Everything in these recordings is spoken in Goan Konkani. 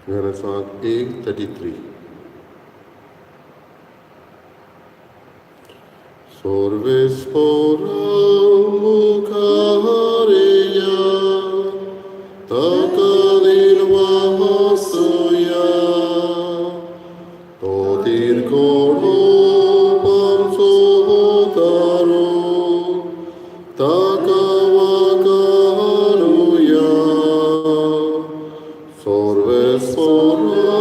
Renaissance A33. Sorvespora Mukareya Takadir Vahasuya Totir Koro Pamsotaro Takavakaruya Sorvespora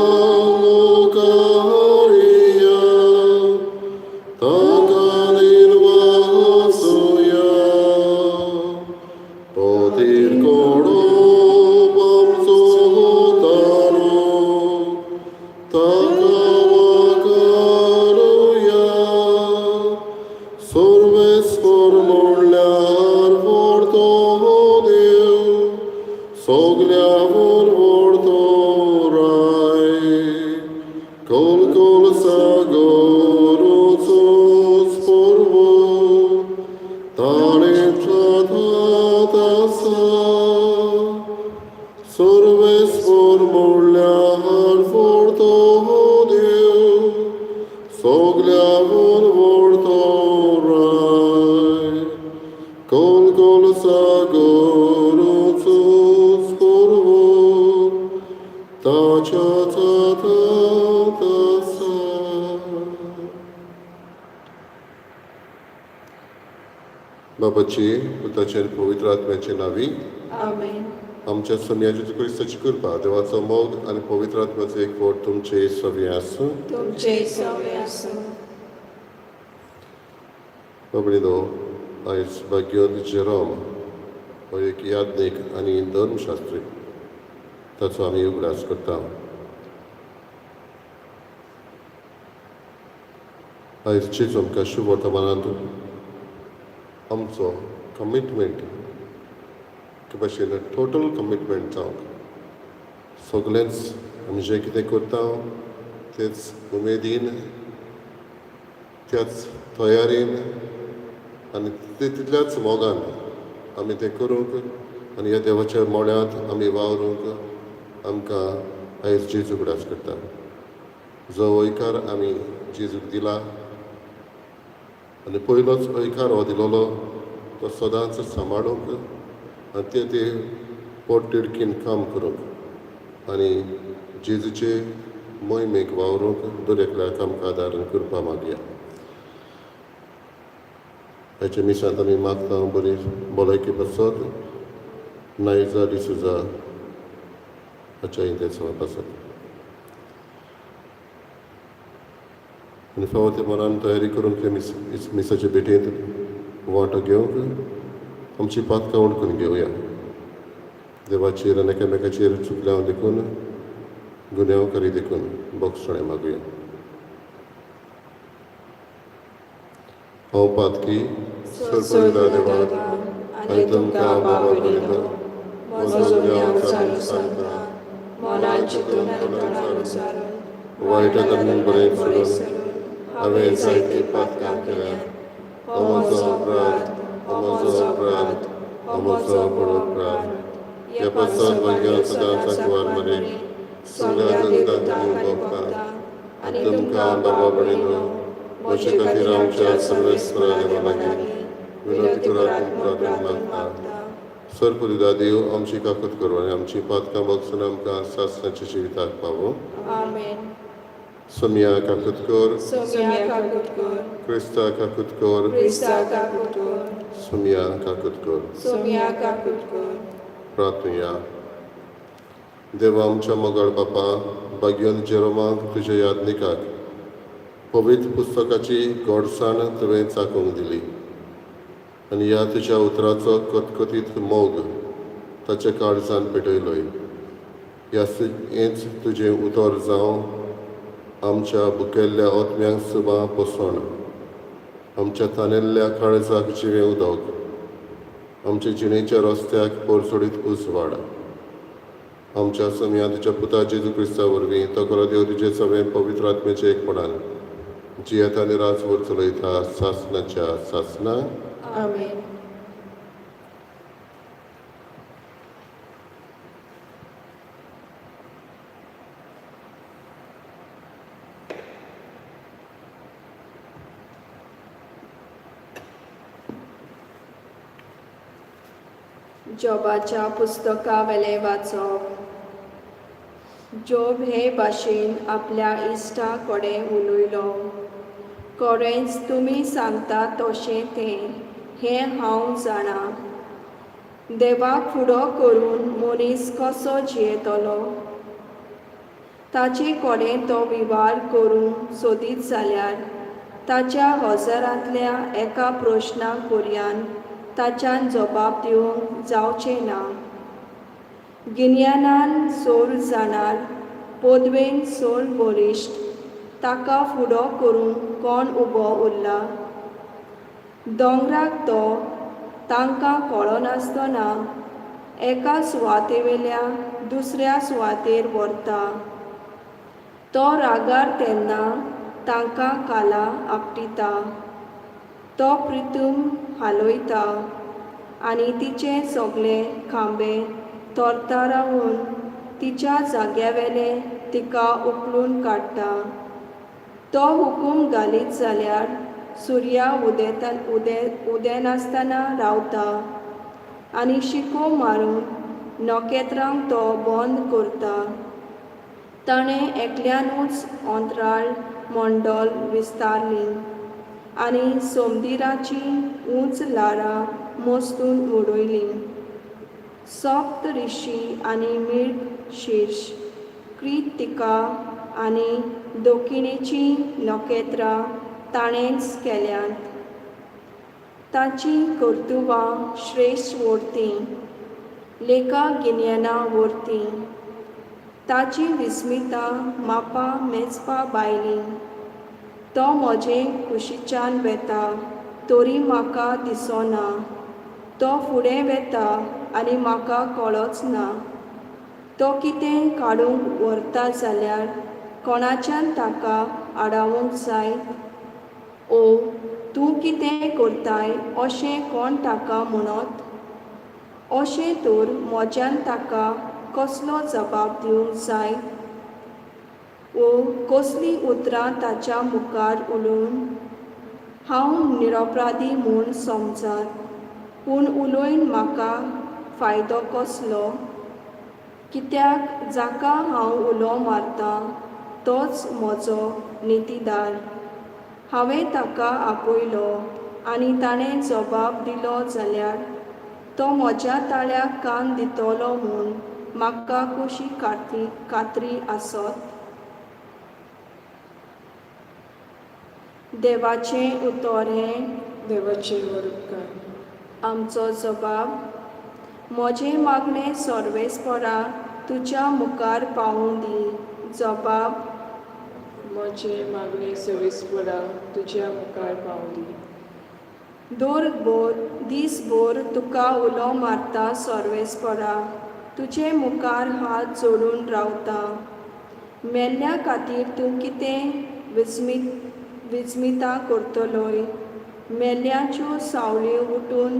Mukareya Takadir Vahasuya Totir Koro Pamsotaro Takavakaruya Sorvespor म्हणल्यार व्हडतो देव सगल्यावर व्हडतो राय कोल कोल सागरोचो स्पर्व ताणें आसा सर्वेस्पर म्हणल्यार व्हडतो देव सगल्यावर व्हडतो राय कोल कोल सागरोचो स्पर्व ताच्या आसा. बापाची, पुताचे आनी पवित्र आत्म्याचे नांवी. आमेन. आमच्या सोमया जेजू क्रिस्ताची कृपा, देवाचो मोग आनी पवित्र आत्म्याचो एकवट तुमचे सगळे आसूं. तुमचे सवे आसूं. बाबडीनो, आयज भाग्योत जेरोम हो एक याज्ञीक आनी धर्मशास्त्री, ताचो आमी उगडास करता. आयज जेजू आमकां शुभ वर्तमानांत आमचो कमिटमेंट एके भाशेन टोटल कमिटमेंट जावंक, सगळेंच आमी जें कितें करता तेच उमेदीन, त्याच तयारेन आनी तितल्याच मोगान आमी तें करूंक आनी ह्या देवाच्या मोळ्यांत आमी वावरूंक आमकां आयज जेजू उगडास करता. जो हयकार आमी जेजूक दिला आनी पयलोच हयकार हो दिलोलो तो सदांच सांबाळूंक आनी ते ते पोटतिडकीन काम करूंक आनी जेजूचे मोहिमेक वावरूंक दर एकल्याक आमकां आदार करपा मागया. हाच्या मिसांत आमी मागता बरी भलायकी पासत नायजा डिसुजा हाच्या इंतेसांवा पासत आनी फावो ते मनान तयारी करूंक ते मिसाचे भेटेंत वांटो घेवंक आमची पातकां वळखून घेवया. देवाचेर आनी एकामेकाचेर चुकल्या देखून, गुन्यांवकारी देखून बोगसणें मागुया. हांव पातकी सरपंदा देवाक आनी तुमकां बाबा भणीनो म्हजो गुन्यांव चालू सांगता. मनान चिंतून आनी तोंडान उच्चारून वायट आनी बरें सोडून हांवें जायतीं पातकां केल्यात. हो म्हजो अपराध, हो म्हजो अपराध, हो म्हजो व्हड अपराध. ह्या पासत भाग्यान सदांच आंकवार मरेक, सगळ्या देवदूतांक आनी भक्तांक आनी तुमकां बाबा भणीनो म्हजे खातीर आमच्या सर्वेस्परा देवा लागीं विनंती करात प्रार्थना मागता. सरपुरिदा देव आमची काकूत करूं आनी आमची पातकां बगसून आमकां सासणाच्या जिविताक पावो. आमेन. सोमया काकूत कर. सोम्या काकूत कर. क्रिस्ता काकूत कर. क्रिस्ता काकूत कर. सोमया काकूत कर. सोम्या काकूत कर. प्रार्थनुया. देवा आमच्या मोगाळ बापा, भाग्योन जेरोमाक तुज्या याज्ञिकाक पवित्र पुस्तकाची गोडसाण तुवें चाकूंक दिली आनी ह्या तुज्या उतराचो कतकतीत मोग ताच्या काळजान पेटयलोय. ह्या हेंच तुजें उतर जावं आमच्या भुकेल्ल्या ओतम्यांक सुबा पोसण, आमच्या तानेल्ल्या काळजाक जिवें उदक, आमच्या जिणेच्या रस्त्याक पोरसोडीत उजवाड. आमच्या सोमया तुज्या पुता जेजू क्रिस्ता वरवीं, तो खरो देव तुजे सगळें पवित्र आत्म्याचे एकपणान जियेता आनी राजभर चलयता सासनाच्या सासना. आमेन. जोबाच्या पुस्तका वेलें वाचप. जोब हे भाशेन आपल्या इश्टा कडेन उलयलो. खरेंच तुमी सांगता तशें तें हें हांव जाणा. देवाक फुडो करून मनीस कसो जियेतलो? ताचे कडेन तो विवार करूंक सोदीत जाल्यार ताच्या हजारांतल्या एका प्रश्नाक पर्यान ताच्यान जबाब दिवंक जावचें ना. गिन्यानान सोर जाणार, पदवेन सोर बळिश्ट, ताका फुडो करूंक कोण उबो उरला? दोंगराक तो तांकां कळनासतना एका सुवातेवेल्या दुसऱ्या सुवातेर व्हरता. तो रागार तेन्ना तांकां काला आपटिता. तो प्रितूम हालयता आनी तिचे सगळे खांबे थरथरावन तिच्या जाग्यावेले तिका उखलून काडटा. तो हुकूम घालीत जाल्यार सुर्या उदेता उदे उदेनासतना रावता आनी शिको मारून नखेत्रांक तो बंद करता. ताणें एकल्यानूच अंतराळ मंडळ विस्तारलीं आनी समुद्राचीं उंच ल्हारां मस्तून उडयलीं. सप्त ऋषी आनी मिर्ग शीर्ष कृतिका आनी दक्षिणेचीं नखेत्रां ताणेंच केल्यांत. ताचीं कर्तुबां श्रेश्ठ वरतीं, लेखा गिन्याना वरतीं. ताचीं विस्मितां मापां मेजपा भायलीं. तो म्हजे कुशीच्यान वेता तरी म्हाका दिसना. तो फुडें वेता आनी म्हाका कळच ना. तो कितें काडूंक व्हरता जाल्यार कोणाच्यान ताका आडावंक जायत? ओ तूं कितें करताय अशें कोण ताका म्हणत? अशें तर म्हज्यान ताका कसलो जबाब दिवंक जायत? ओ कसलीं उतरां ताच्या मुखार उलोवन? हांव निरपराधी म्हूण समजात, पूण उलोवन म्हाका फायदो कसलो? कित्याक जाका हांव उलो मारतां तोच म्हजो नितीदार. हांवें ताका आपयलो आनी ताणें जबाब दिलो जाल्यार तो म्हज्या ताळ्याक कान दितलो म्हूण म्हाका कशी खात्री खात्री आसत? देवाचें उतर हें देवाचेर उपकार. आमचो जबाब. म्हजें मागणें सर्वेस्परा तुज्या मुखार पावूं दी. जबाब. म्हजें मागणें सर्वेस्परा तुज्या मुखार पावूं दी. दर दीसभर तुका उलो मारता सर्वेस्परा, तुजे मुखार हात जोडून रावता. मेल्ल्या खातीर तूं कितें विस्मितां करतलोय? मेल्ल्याच्यो सावळ्यो उठून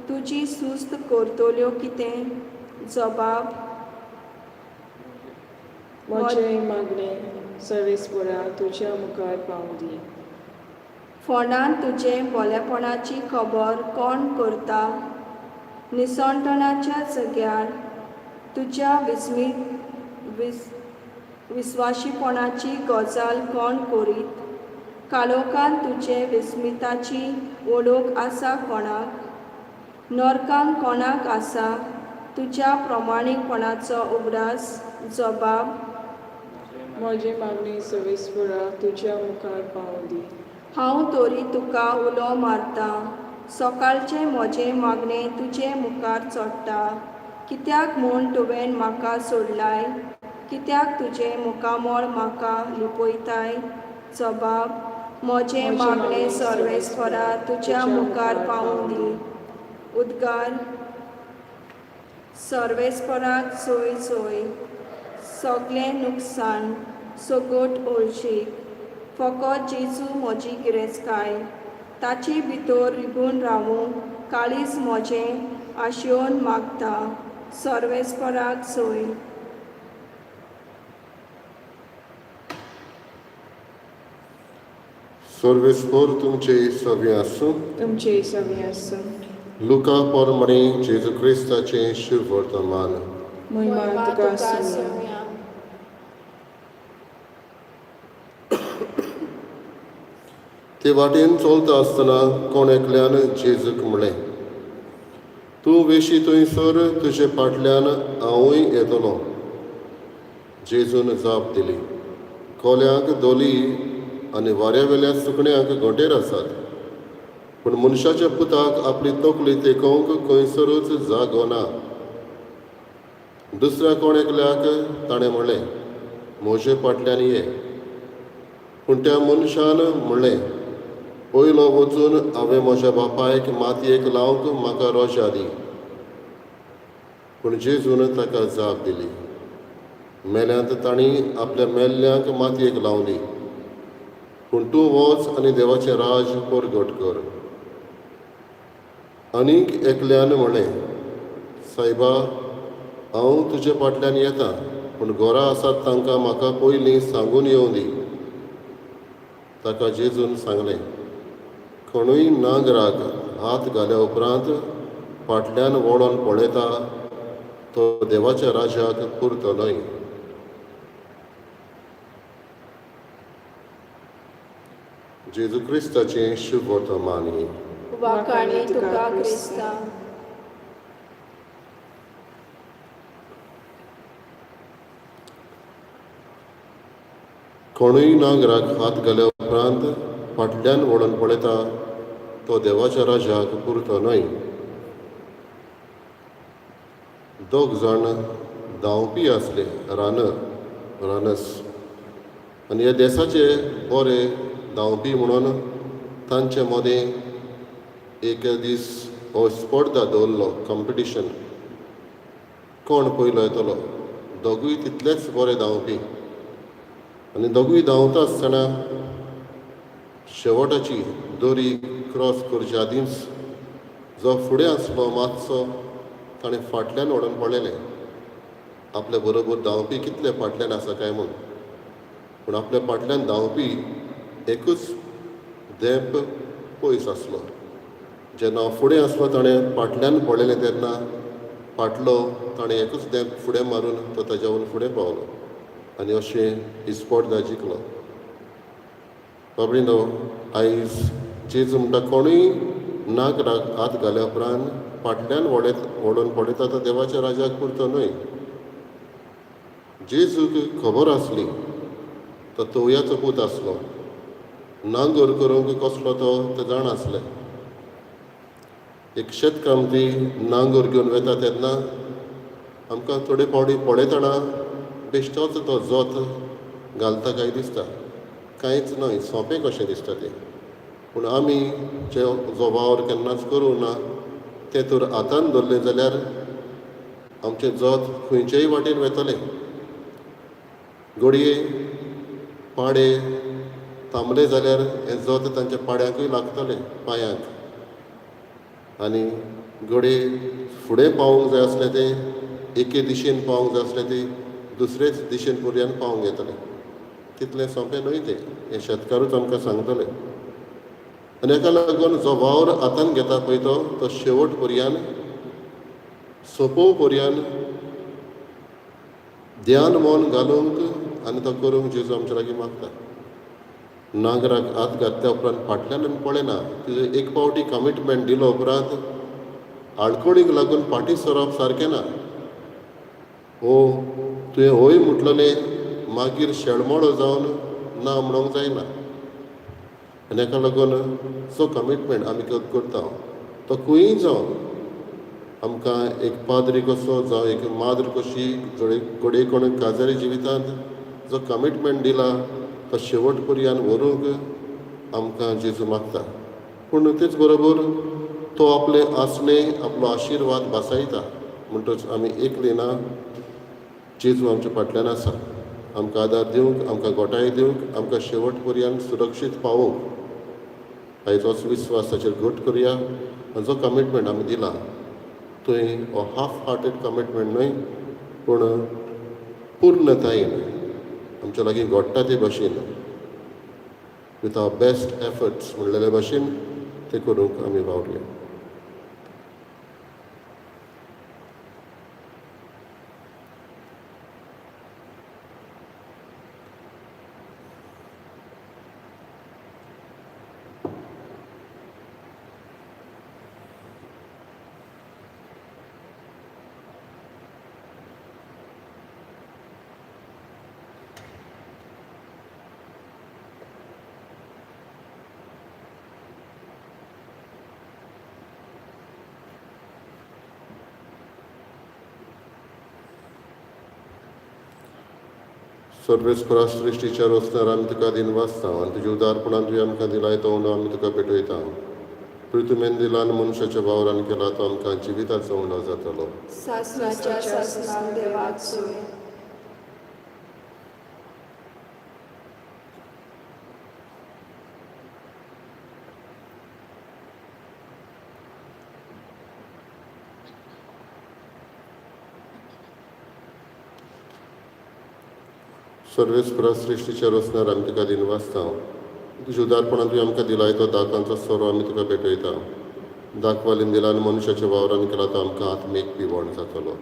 तुजी सुस्त करतल्यो कितें? जबाब. म्हजें मागणें सर्वेस्परा तुज्या मुखार पावूं दी. फोंडान तुजें बोलेपणाची खबर कोण करता? निसणटणाच्या जाग्यार तुज्या विस्वाशीपणाची गजाल कोण करीत? काळोखान तुजे विस्मिताची वळख आसा कोणाक? नरकान कोणाक आसा तुज्या प्रमाणीकपणाचो उगडास? जबाब. म्हजें मागणें सर्वेस्परा तुज्या मुखार पावूं दी. हांव तरी तुका उलो मारतां, सकाळचें म्हजें मागणें तुजे मुखार चडटा. कित्याक म्हूण तुवें म्हाका सोडलाय? कित्याक तुजें मुखामळ म्हाका लिपयताय? जबाब. म्हजें मागणें सर्वेस्परा तुज्या मुखार पावूं दी. उद्गार. सर्वेस्पराक सोय सोय, सगळें नुकसान, सगट हळशीक. फकत जेजू म्हजी गिरेस्तकाय. ताचे भितर रिगून रावूंक काळीज म्हजें आशेवन मागता. सर्वेस्पराक सोय. सर्वेस्पर तुमचे सगळें आसूं. तुमचे सगळें आसूं. लुका पोरमणी जेजू क्रिस्ताचें शुभवर्तमान. महिमा तुका सोम्या. ते वाटेन चलता आसतना कोण एकल्यान जेजूक म्हणलें, तूं वेशी थंयसर तुजे फाटल्यान हांवूय येतलो. जेजून जाप दिली, कोल्यांक दोली आनी वाऱ्यावेल्या सुकण्यांक घोंटेर आसात, पूण मनशाच्या पुताक आपली तकली तेकोवंक खंयसरूच जागो ना. दुसऱ्या कोण एकल्याक ताणें म्हणलें, म्हजे फाटल्यान ये. पूण त्या मनशान म्हणलें, पयलो वचून हांवें म्हज्या बापायक मातयेक लावंक म्हाका रोजा दी. पूण जेजून ताका जाप दिली, मेल्यांत तांणी आपल्या मेल्ल्यांक मातयेक लावली, पूण तूं वच आनी देवाचें राज परगट कर. आनीक एकल्यान म्हणलें, सायबा, हांव तुजे फाटल्यान येता, पूण घरा आसात तांकां म्हाका पयलीं सांगून येवं दी. ताका जेजून सांगलें, कोणूय नांगराक हात घाल्या उपरांत फाटल्यान वळोन पळयता तो देवाच्या राज्याक पुरतो न्हय. जेजू क्रिस्ताचें शुभवर्तमान. वाखाणी तुका क्रिस्ता. कोणूय नांगराक हात घाल्या उपरांत फाटल्यान वळोन पळयता तो देवाच्या राज्याक पुरतो न्हय. दोग जाण धांवपी आसले, रानस, आनी ह्या देसाचे बरे धांवपी म्हणून तांचे मदें एक दीस हो स्पर्धा दवरलो, कॉम्पिटिशन, कोण पयलो येतलो. दोगूय तितलेच बरे धांवपी आनी दोगूय धांवता आसतना शेवटाची दोरी क्रॉस करच्या आदींच जो फुडें आसलो मातसो ताणें फाटल्यान वडोवन पळयलें आपल्या बरोबर धांवपी कितले फाटल्यान आसा काय म्हूण. पूण आपल्या फाटल्यान धांवपी एकूच धेंप पयस आसलो. जेन्ना फुडें आसलो ताणें फाटल्यान पळयलें तेन्ना फाटलो ताणें एकूच धेंप फुडें मारून तो ताज्या फुडें पावलो आनी अशें ही स्पर्धा जिखलो. बाबडीनो, आयज जेजू म्हणटा कोणूय नागराक हात घाल्या उपरांत फाटल्यान वळोवन पळयता तो देवाच्या राज्याक पुरतो न्हय. जेजूक खबर आसली तो तोवयाचो पूत आसलो, नांगर करूंक कसलो तो ते जाण आसले. एक शेतकामती नांगर घेवन वेता तेन्ना आमकां थोडे फावटी पळयतना बेश्टोच तो जोत घालता काय दिसता, कांयच न्हय, सोंपें कशें दिसता तें. पूण आमी जे जो वावर केन्नाच करूंक ना तें तर हातान धरलें जाल्यार आमचें जोत खंयचेय वाटेन वेतलें. घडये पाडे थांबले जाल्यार हें जोत तांच्या पाड्यांकूय लागतलें, पांयांक. आनी घडये फुडें पावूंक जाय आसलें तें एके दिशेन पावूंक जाय आसलें तें दुसरेच दिशेन पर्यान पावूंक येतलें. तितलें सोंपें न्हय तें, हें शेतकारूच आमकां सांगतले. आनी हेका लागून जो वावर हातान घेता पळय तो तो शेवट पर्यान सोंपोव पर्यान ध्यान मन घालूंक आनी तो करूंक जेजू आमच्या लागीं मागता. नांगराक हात घातल्या उपरांत फाटल्यान आमी पळयना, तुजें एक फावटी कमिटमेंट दिलो उपरांत आडखळीक लागून फाटीं सरप सारकें ना. ओ तुवें हय म्हटलेलें मागीर शेळमोडो जावन ना म्हणूंक जायना. आनी हेका लागून जो कमिटमेंट आमी करता तो खंयूय जावं, आमकां एक पाद्री कसो जावं एक माद्र कशी घडये कोण काजारी जिवितांत जो कमिटमेंट दिला तो शेवट पर्यान व्हरूंक आमकां जेजू मागता. पूण तेच बरोबर तो आपलें आसणें आपलो आशिर्वाद भासायता. म्हणटच आमी एकली ना, जेजू आमच्या फाटल्यान आसा, आमकां आदार दिवंक, आमकां गोठाय दिवंक, आमकां शेवट पर्यान सुरक्षीत पावोवंक. आयज होच विस्वास ताचेर घट करुया आनी जो कमिटमेंट आमी दिला थंय हो हाफ हार्टेड कमिटमेंट न्हय, पूण पूर्णतायेन आमच्या लागीं घडटा ते भाशेन विथ our best efforts म्हणलेले भाशेन तें करूंक आमी वावरुया. सर्वेस्परा सृश्टीच्या रचणार आमी तुका दिनवासता आनी तुज्या उदारपणान तुवें आमकां दिलाय तो उंडो आमी तुका पेटयता. पृथ्वीन दिला आनी मनशाच्या वावरान केला तो आमकां जिविताचो उंडो जातलो. सासणाच्या सासणाक देवाक सोय. सर्वेस्परा सृश्टीच्या रचणार आमी तुका दिनवासता. तुज्या उदारपणान तुवें आमकां दिलाय तो दाकांचो सोरो आमी तुका पेटयता. दाखवालीन दिला आनी मनशाच्या वावरान केला तो आमकां आत्मीक पिवण जातलो.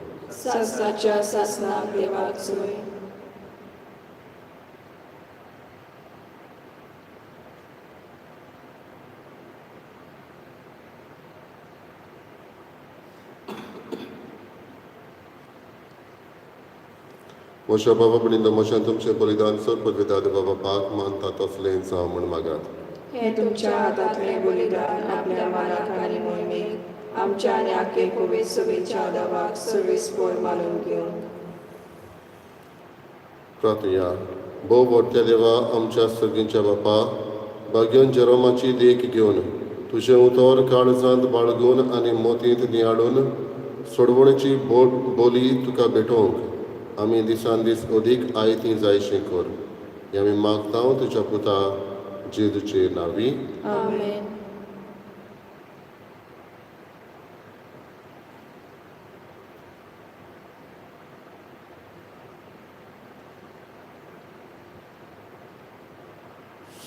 सासणाच्या सासणाक देवाक सोय. म्हज्या बाबा भयणींनो, म्हज्यान तुमचें बलिदान सर पदवेदाद बाबा पाक मानता तसलें जावं म्हूण मागात. हें तुमच्या हातांतलें बलिदान आपल्या मानाक आनी मोहिमेक आमच्या आनी आखे पवित्र सभेच्या देवाक सर्वेस्पर मानून घेवंक. प्रार्थया. भोव व्हडत्या देवा, आमच्या सर्गींच्या बापा, भाग्योन जेरोमाची देख घेवन तुजें उतर काळजांत बाळगून आनी मोतींत नियाळून सोडवणेची बोली तुका भेटोवंक आमी दिसान दीस अदीक आयती जायशें कर. हें आमी मागता तुज्या पुता जेजूचे नांवी. आमेन.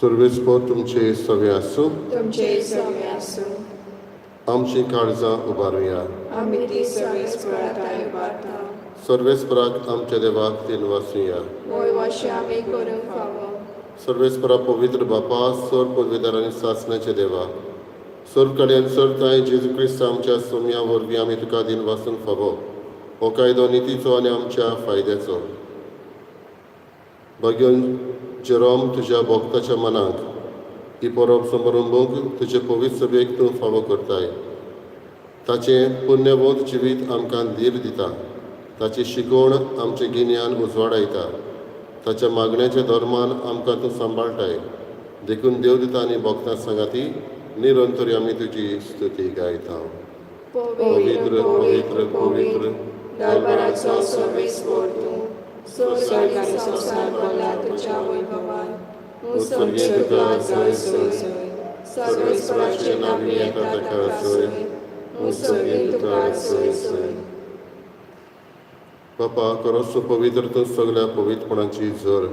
सर्वेस्पर तुमचे सगळे आसूं. तुमचे सगळे आसूं. आमची काळजां उबारुया. आमी ती सर्वेस्परा थांय उबारता. सर्वेस्पराक आमच्या देवाक दिनवासुया. वय वशें आमी करूंक फावो. सर्वेस्परा पवित्र बापा, सर पदवेदार आनी सासण्याचे देवा, सर्व कडेन सर तांय जेजू क्रिस्त आमच्या सोम्या वरवीं आमी तुका दिनवासूंक फावो. हो कायदो नितीचो आनी आमच्या फायद्याचो. भाग्योन जेरोम तुज्या भक्ताच्या मनाक ही परब समारंभूंक तुजे पवित्र सभेक तूं फावो करताय. ताचें पुण्यवंत जिवीत आमकां धीर दिता. ताची शिकवण आमचें गिन्यान उजवाडायता. ताच्या मागण्याच्या धर्मान आमकां तूं सांबाळटाय. देखून देव दिता आनी भक्तां सांगाती निरंतर आमी तुजी स्तुती गायता. पवित्र पवित्र पवित्र दरबाराचो सर्वेस्पर तूं, स्वर्ग आनी संवसार भरला तुज्या वैभवान. उत्सर्गे तुका सोय सोय. सर्वेस्पराचे नांवी येता ताका सोय. उत्सर्गे तुका सोय सोय. बापा, खरोच तूं पवित्र, तूं सगळ्या पवित्रपणाची झर.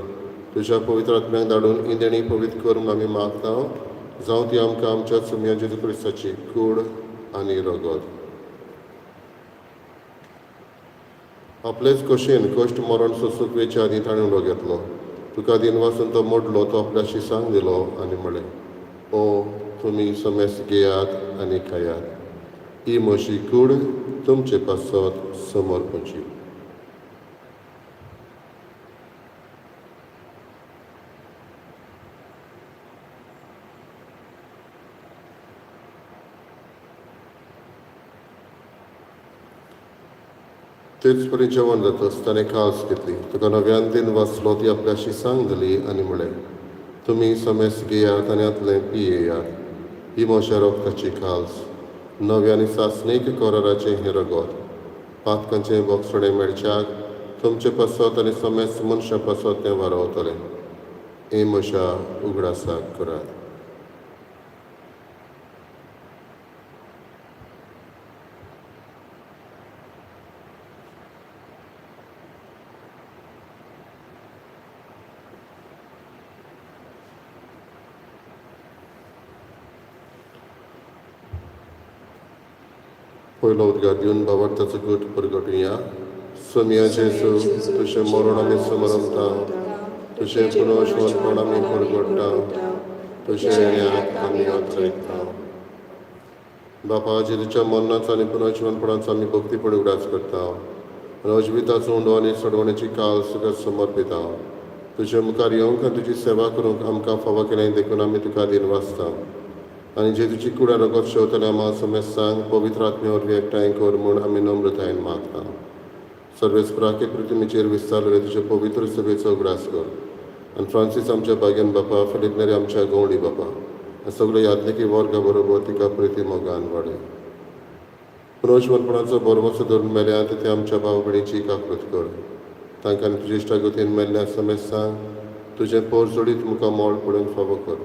तुज्या पवित्र आत्म्याक धाडून ही देणी पवित्र कर म्हूण आमी मागता. जावं ती आमकां आमच्या सुम्या जेजू क्रिस्ताची कूड आनी रगत. आपलेच कशेन कश्ट मरण सोंसूंक वेच्या आदीं ताणें उलो घेतलो. तुका दिनवासून तो मोडलो, तो आपल्या शिसांक दिलो आनी म्हळें, ओ तुमी समेस्त घेयात आनी खायात. ही म्हजी कूड तुमचे पासत समर्पची. तेच परी जेवण जातच ताणें काल्स घेतली. तुका नव्यान दिन वाचलो, ती आपल्या शिसांक दिली आनी म्हळें, तुमी समेस्त घेयात आनी हातलें पियेयात. ही म्हज्या रगताची काल्स, नव्या आनी सासणीक कराराचें हें रगत. पातकांचें बोगसणें मेळच्याक तुमचे पासत आनी समेस्त मनशां पासत तें वारोवतलें. हें म्हज्या उगडासाक करात. पयलो उदगार दिवन बाबडताचो गट परगटुया. सोमया जेजू, तुजें मरण आमी समरमता, तुजें पुनर्जिवनपण आमी परगट्टा, तुजें येण्याक आमी अत्रेकता. बापा, जेजूच्या मरणाचो आनी पुनर्जिवनपणाचो आमी भक्तीपण उगडास करता आनी अजिविताचो उंडो आनी सोडवण्याची काल तुका समर्पिता. तुजे मुखार येवंक आनी तुजी सेवा करूंक आमकां फावो केलें देखून आमी तुका दिनवासता. आनी जेजूची कूड रगत शेवतल्या आमा समेस्तांक पवित्र आत्म्या वरवीं एकठांय कर म्हूण आमी नम्रतायेन मागता. सर्वेस्पराके पृथ्वीचेर विस्तारलेले तुजे पवित्र सभेचो उगडास कर आनी फ्रांसीस आमच्या भाग्यान बापा, फिलीप नेरी आमच्या गवळी बापा आनी सगळे याज्ञिकी वर्गा बरोबर तिका प्रिती मोगान वाडय. पुनर्जिवनपणाचो भरवंसो धरून मेल्यात ते आमच्या भाव भयणीची काकूत कर. तांकां आनी तुजे इश्टागतीन मेल्ल्या समेस्तांक तुजें पोर जोडीत मुखार मोळ पळोवंक फावो कर.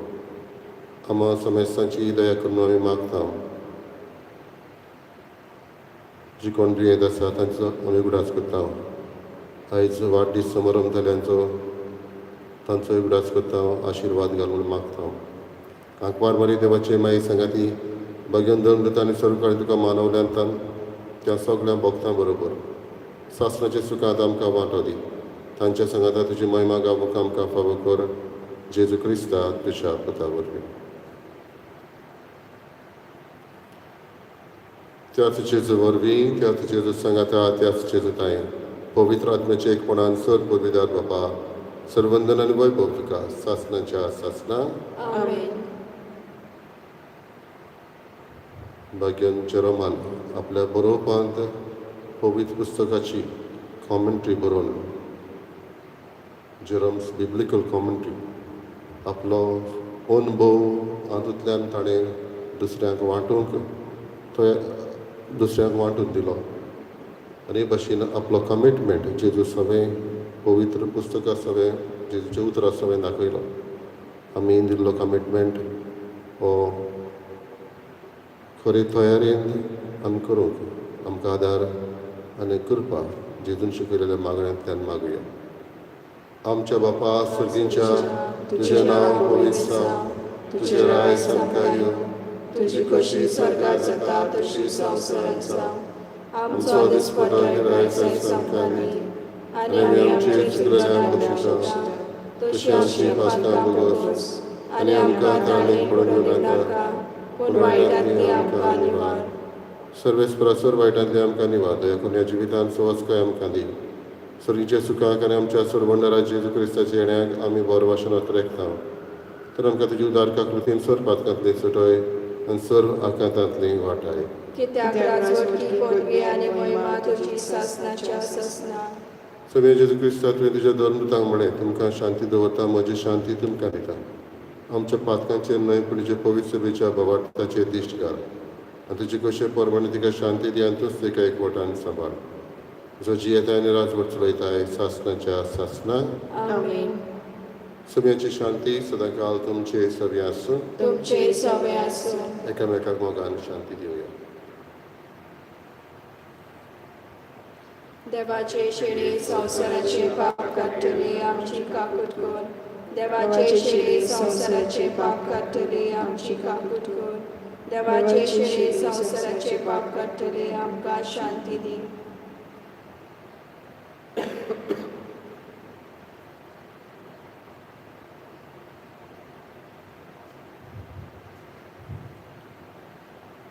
आमा समेस्तांची दया करून आमी मागता. जी कोण दुयेंत आसा तांचो आमी उगडास करता. आयज वाडदीस समारंभ जाल्यांचो तांचो उगडास करता, आशिर्वाद घालून मागता. आंकवार मरी देवाचे माई सांगाती भाग्यान धर्म आनी सर्व तुका मानवल्यान त्या सगळ्या भक्तां बरोबर सासणाच्या सुखांत आमकां वांटो दी. तांच्या सांगाता तुजी महिमा गावूंक आमकां फावो कर, जेजू क्रिस्ता तुज्या पुता वरवीं. त्याच जेजू वरवीं, त्याच जेजू सांगाता, त्याच जेजू ताय पवित्र आत्म्याचे एकपणान सर पदवीदार बापा, सर्वंदन आनी वैभव तुका सासणाच्या सासणा. आमेन. भाग्यान जेरोमान आपल्या बरोवपांत पवित्र पुस्तकाची कॉमेंट्री बरोवन, जेरोम्स बिब्लिकल कॉमेंट्री, आपलो अनुभव हातूंतल्यान ताणें दुसऱ्यांक वांटूंक तो दुसऱ्यांक वांटून दिलो आनी हे भाशेन आपलो कमिटमेंट जेजू सवें पवित्र पुस्तका सवें जेजूच्या उतरां सवें दाखयलो. आमी दिल्लो कमिटमेंट हो खरे तयारेन आमी करूंक आमकां आदार आनी कृपा जेजून शिकयलेल्या मागण्यांतल्यान मागुया. आमच्या बापा सर्गींच्या, तुजें नांव पवित्र जावं, तुजें राय आमकां येवं, तुजी खोशी स्वर्गात जाता तशी संवसारात जावं. आमचो दिसपटो आयज आमकां दी आनी आमी आमचे चुकलेल्यांक बक्षिता तशी आमची पातकां भोगोस आनी आमकां ताणेक पडून दिवं नाका, पूण वायटांतली आमकां निवार. सर्वेस्परा सर वायटांतली आमकां निवार. दया करून ह्या जिवितांत सवस्काय आमकां दी. सर्गीच्या सुखाक आनी आमच्या सरबंडरा जेजू क्रिस्ताच्या येण्याक आमी बरो वाशनात रेखता. तर आमकां तुजी उदार काकृतीन सर पातकांतली सुटय आनी सर आकांतांतली वाटाय. कित्याक राजवटकी पदवी आनी महिमा तुजी सासणाच्या सासणा. सगळे जेजू क्रिस्ता, तुवें तुज्या धर्मदूतांक म्हळें, तुमकां शांती दवरता, म्हजी शांती तुमकां दिता. आमच्या पातकांचेर न्हय पूण तुजे पवित्र सभेच्या भावार्थाचेर दिश्ट घाल आनी तुजी कशे प्रमाणे तिका शांती दी आनी तूंच तिका एकवटान सांबाळ, जो जियेताय आनी राजवट चलयताय सासणाच्या सासणा. आमेन. सगळ्यांची शांती सदांकाल तुमचे सगळें आसूं. तुमचे सवे आसूं. एकामेकाक मोगान शांती दिवया. देवाचे शेळी संवसाराचे पाप काडटली, आमची काकूट कर. देवाचे शेळी संवसाराचे पाप काडटली, आमची काकूट कर. देवाचे शेळी संवसाराचे पाप काडटली, आमकां शांती दी.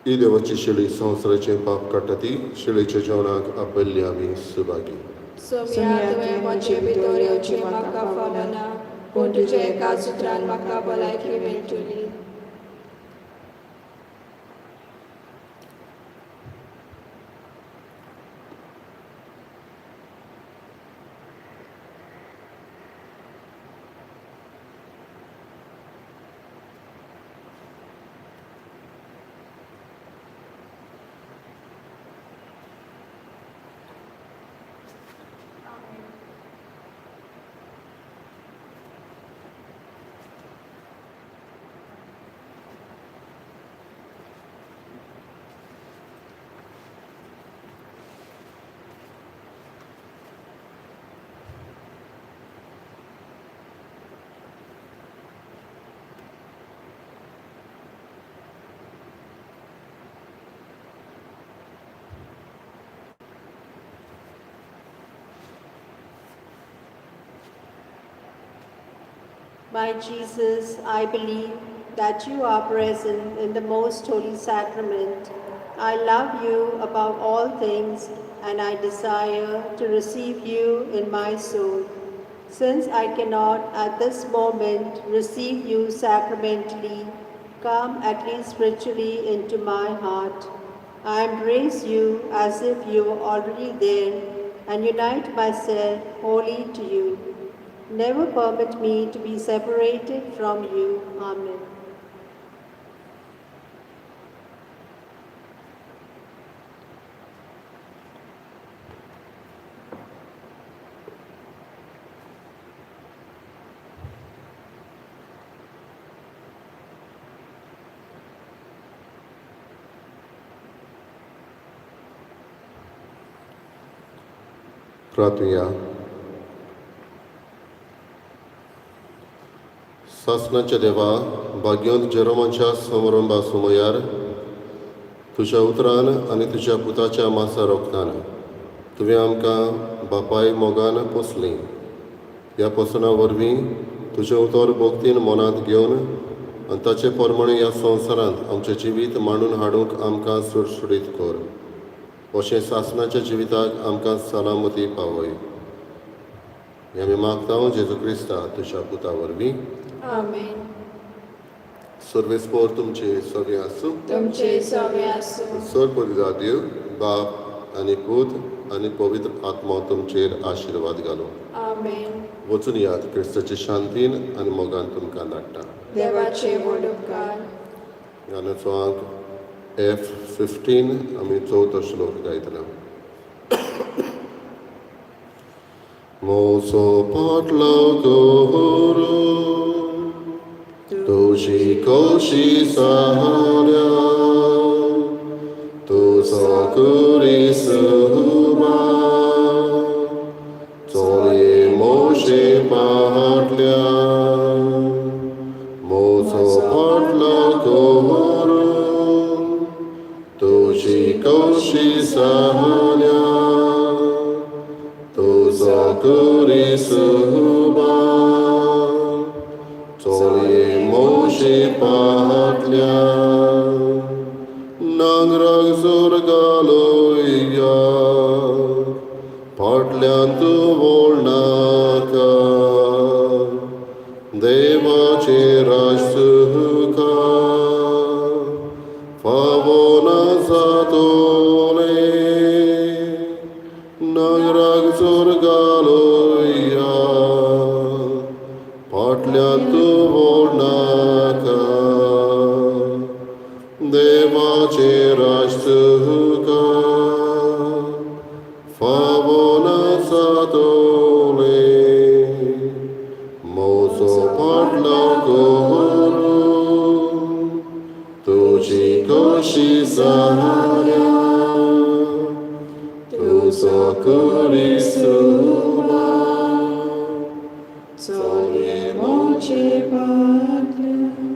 ही देवाची शेळी संवसाराचें पाप काडटा ती शेळीच्या जेवणाक आपयल्ली आमी सुभागी. सोम्या, तुवें म्हजे भितर येवचें म्हाका फावना, पूण तुज्या एका सुत्रान म्हाका भलायकी मेळटली. My Jesus, I believe that you are present in the most holy sacrament. I love you above all things, and I desire to receive you in my soul. Since I cannot at this moment receive you sacramentally, come at least spiritually into my heart. I embrace you as if you were already there and unite myself wholly to you. Never permit me to be separated from you. Amen. प्रार्थुया. सासणाच्या देवा, भाग्योंत जेरोमाच्या समारंभा सुमयार तुज्या उतरान आनी तुज्या पुताच्या मासा रोखतान तुवें आमकां बापाय मोगान पोसलीं. ह्या पोसणा वरवीं तुजें उतर भक्तीन मनांत घेवन आनी ताचे प्रमाणे ह्या संवसारांत आमचें जिवीत मांडून हाडूंक आमकां सुडसुडीत कर. अशें सासणाच्या जिविताक आमकां सलामती पावय. हें आमी मागता जेजू क्रिस्ता तुज्या पुता वरवीं. आमेन. सर्वेस्पोर तुमचे सगळे आसूं. तुमचे सवे आसूं. सर पवित्र देव बाप आनी पूत आनी पवित्र आत्मो तुमचेर आशिर्वाद घालूं. आमेन. वचून यात, क्रिस्ताचे शांतीन आनी मोगान तुमकां धाडटा. देवाचे व्हड उपकार. गाण्याचो आंक F 15, आमी चवथो श्लोक गायतले. मोसो पाटलो करू तुजी कशी सहाऱ्या तुजो कुरी सुमा चोरये मोशे पाटल्या. मोसो पाटलो करू तुजी कशी सहाऱ्या तुजो कुरी सुमा चोरये मोशे पाटल्या. नांगराक जोर घालोया फाटल्यान तूं वळनाका देवाचे राज तुका फावो ना जातोले. नांगराक जोर घालोया फाटल्यान तूं वळनाका देवाचे राज तुका फावो ना जातोले. मोजो फाटलो करू तुजी कशी सहाऱ्या तुजो कुरी सुमा चोरये मोचे पाटल्या.